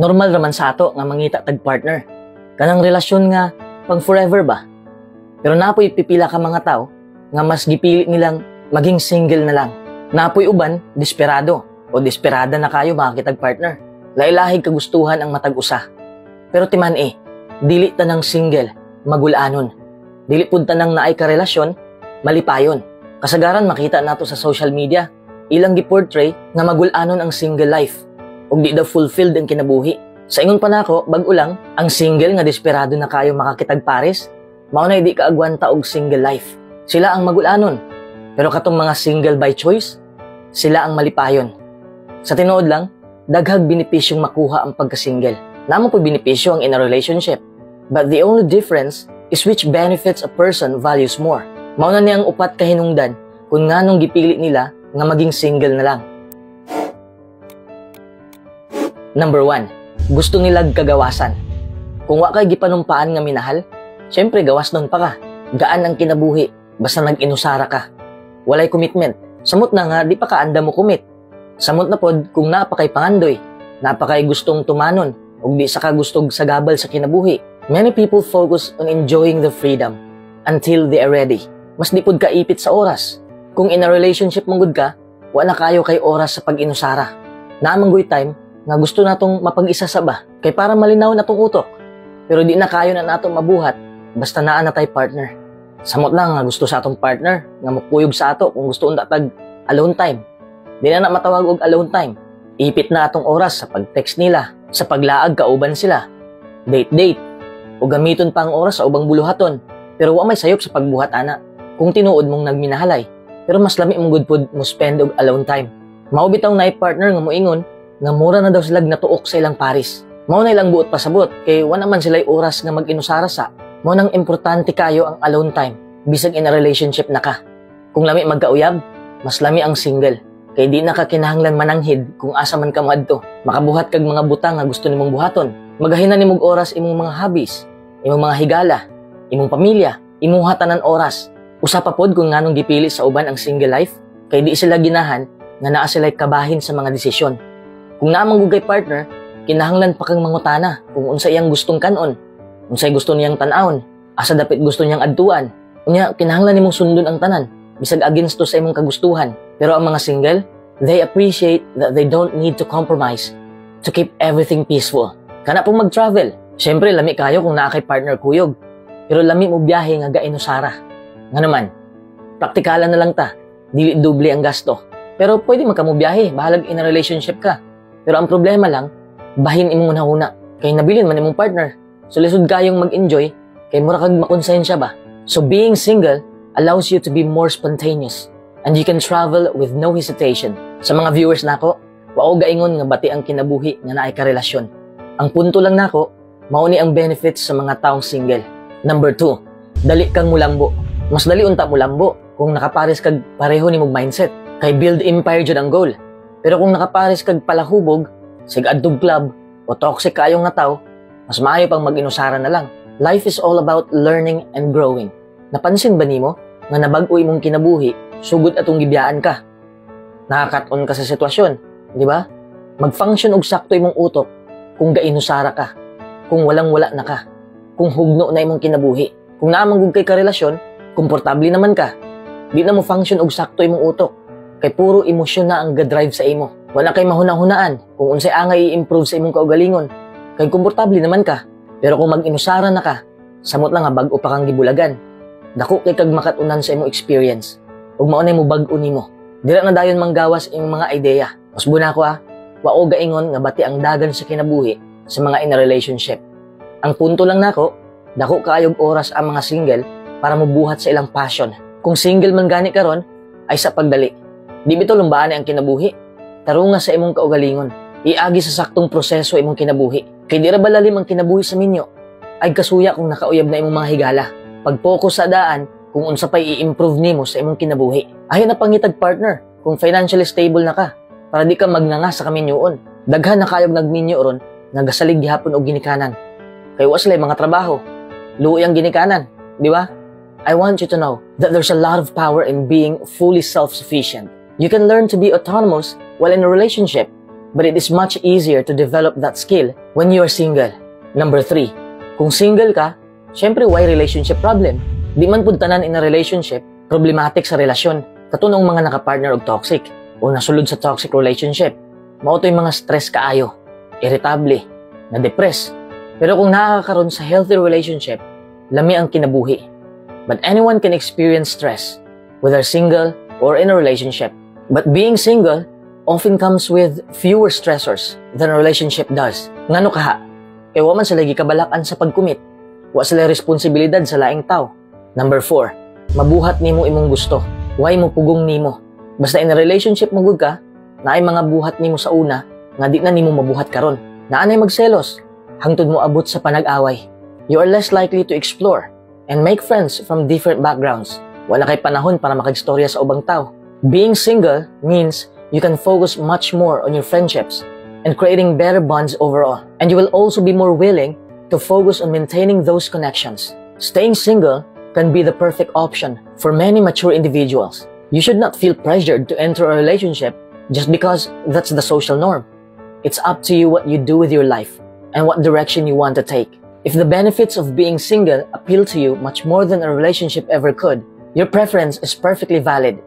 Normal raman sa ato nga mangita tag partner. Kanang relasyon nga pang forever ba? Pero napoy pipila ka mga tao nga mas gipili nilang maging single na lang. Napoy uban, desperado o desperada na kayo makakitag partner. Lailahig kagustuhan ang matag usa. Pero timan eh, dili tanang single, magulanon. Dili pud tanang naay karelasyon, malipayon. Kasagaran makita nato sa social media, ilang gi-portray nga magulanon ang single life ug di daw fulfilled ang kinabuhi. Sa ingon pa nako, bag-o lang, ang single nga desperado na kayo makakitag pares, mao na di kaagwanta og single life. Sila ang magulanon. Pero katong mga single by choice, sila ang malipayon. Sa tinuod lang, daghag benepisyong makuha ang pagka-single. Naa man poy benepisyo ang in a relationship. But the only difference is which benefits a person values more. Mao na ni ang upat ka hinungdan kung nganong gipili nila nga maging single na lang. Number 1, gusto nilag kagawasan. Kung wa kay gipanumpaan nga minahal, syempre gawas nun pa ka. Gaan ang kinabuhi, basta nag-inusara ka. Walay commitment. Samot na nga, di pa ka anda mo commit. Samot na pod kung naa pa kay pangandoy, naa pa kay gustong tumanon, ug di sa ka gustog sagabal sa kinabuhi. Many people focus on enjoying the freedom until they are ready. Mas di pod kaipit sa oras. Kung in a relationship man gud ka, wa na kayo kay oras sa pag-inusara. Naa man guy time nga gusto natong mapag-isa sa ba, kay para malinaw na tong utok. Pero di na kayo na nato mabuhat, basta naa na tay partner. Samot lang nga gusto sa atong partner, nga mukuyog sa ato kung gusto unta tag alone time. Di na na matawag og alone time. Ipit na atong oras sa pag-text nila, sa paglaag kauban sila, date-date, o gamiton pa ang oras sa ubang buluhaton. Pero wa may sayop sa pagbuhat ana. Kung tinuod mong nagminahalay, pero mas lami mong good pod mo spend og alone time. Mao bitaw naay partner nga moingon nga mura na daw sila natuok sa ilang pares. Mao na ilang buot pasabot kay wa naman sila'y oras nga mag-inusara sa. Mao nang importante kayo ang alone time bisag in a relationship na ka. Kung lami magkauyab, mas lami ang single. Kay di na ka kinahanglan mananghid kung asa man ka moadto. Makabuhat kag mga butang nga gusto nimong buhaton. Magahinan nimog oras imong mga hobbies, imong mga higala, imong pamilya, imuha tanan oras. Usa pa pod kung nganong gipili sa uban ang single life, kay di sila ginahan nga naa sila'y kabahin sa mga desisyon. Kung naa man gud kay partner, kinahanglan pa kang mangutana kung unsa iyang gustong kanon, unsay gusto niyang tan-awon, asa dapit gusto niyang adtuan. Unya, kinahanglan nimong sundon ang tanan, bisag against to sa imong kagustuhan. Pero ang mga single, they appreciate that they don't need to compromise to keep everything peaceful. Kana pong mag-travel, syempre lami kayo kung naa kay partner kuyog. Pero lami mo biyahe nga gainusara. Nga naman, praktikalan na lang ta, dili doble ang gasto. Pero pwede man ka mo biyahe, bahalag in a relationship ka. Pero ang problema lang, bahin imong hunahuna. Kay nabilin man imong partner. So lisod kayong mag-enjoy, kay mura kag makonsensya ba. So being single allows you to be more spontaneous and you can travel with no hesitation. Sa mga viewers nako, wa ko gaingon nga bati ang kinabuhi nga naay karelasyon. Ang punto lang nako, mao ni ang benefits sa mga taong single. Number 2, dali kang mulambo. Mas dali unta mulambo kung nakapares kag pareho nimog mindset. Kay build empire jud ang goal. Pero kung nakapares kag palahubog, sig adtog club o toxic kayong nga tawo, mas maayo pang mag-inusara na lang. Life is all about learning and growing. Napansin ba nimo nga nabag-o imong kinabuhi sugod atong gibiyaan ka? Nakakat-on ka sa sitwasyon, di ba? Mag-function og sakto imong utok kung gainusara ka, kung walang-wala na ka, kung hugno na imong kinabuhi. Kung naa man gud kay karelasyon, komportable naman ka. Di na mo function og sakto imong utok. Kay puro emosyon na ang ga-drive sa imo. Wala kay mahuna-hunaan kung unsay angay i-improve sa imong kaugalingon. Kay komportable naman ka. Pero kung mag-inusara na ka, samot lang nga bag-o pa kang gibulagan. Dako kay kag makat-unan sa imong experience. Ug mao nay mo bag-o nimo. Dira na dayon manggawas imong mga ideya. Usbon ako ah, wa ko gaingon nga bati ang dagan sa kinabuhi sa mga in a relationship. Ang punto lang nako, dako kaayog oras ang mga single para mobuhat sa ilang passion. Kung single man gani karon, ay sa pagdali. Di bitaw lumbaan ang kinabuhi. Tarunga sa imong kaugalingon. Iagi sa saktong proseso imong kinabuhi. Kay di ra ba lalim ang kinabuhi sa minyo? Ay kasuya kung nakauyab na imong mga higala. Pag-focus sa daan kung unsa pay i-improve nimo sa imong kinabuhi. Ayaw na pangitag partner kung financially stable na ka para di ka magnganga sa kaminyoon. Daghan na kayog nagminyo ron nagasalig gihapon og ginikanan. Kay wa sila mga trabaho. Luoy ang ginikanan, di ba? I want you to know that there's a lot of power in being fully self-sufficient. You can learn to be autonomous while in a relationship. But it is much easier to develop that skill when you are single. Number 3, kung single ka, syempre way relationship problem? Di man pud tanan in a relationship problematic sa relasyon. Kato nang mga nakapartner og toxic o nasulod sa toxic relationship. Mao to'y mga stress kaayo, irritable, na-depress. Pero kung naa ka karon sa healthy relationship, lami ang kinabuhi. But anyone can experience stress, whether single or in a relationship. But being single often comes with fewer stressors than a relationship does. Ngano kaha? Kay wa man sila gikabalak-an sa pag-commit. Wa sila responsibilidad sa laing tao. Number 4, mabuhat nimo imong gusto. Way mo pugong nimo? Basta in a relationship mo gud ka, naay mga buhat nimo sa una nga di na nimo mabuhat karon. Naa nay magselos hangtod mo abot sa panag-away. You are less likely to explore and make friends from different backgrounds. Wala kay panahon para makagstorya sa ubang tao. Being single means you can focus much more on your friendships and creating better bonds overall. And you will also be more willing to focus on maintaining those connections. Staying single can be the perfect option for many mature individuals. You should not feel pressured to enter a relationship just because that's the social norm. It's up to you what you do with your life and what direction you want to take. If the benefits of being single appeal to you much more than a relationship ever could, your preference is perfectly valid.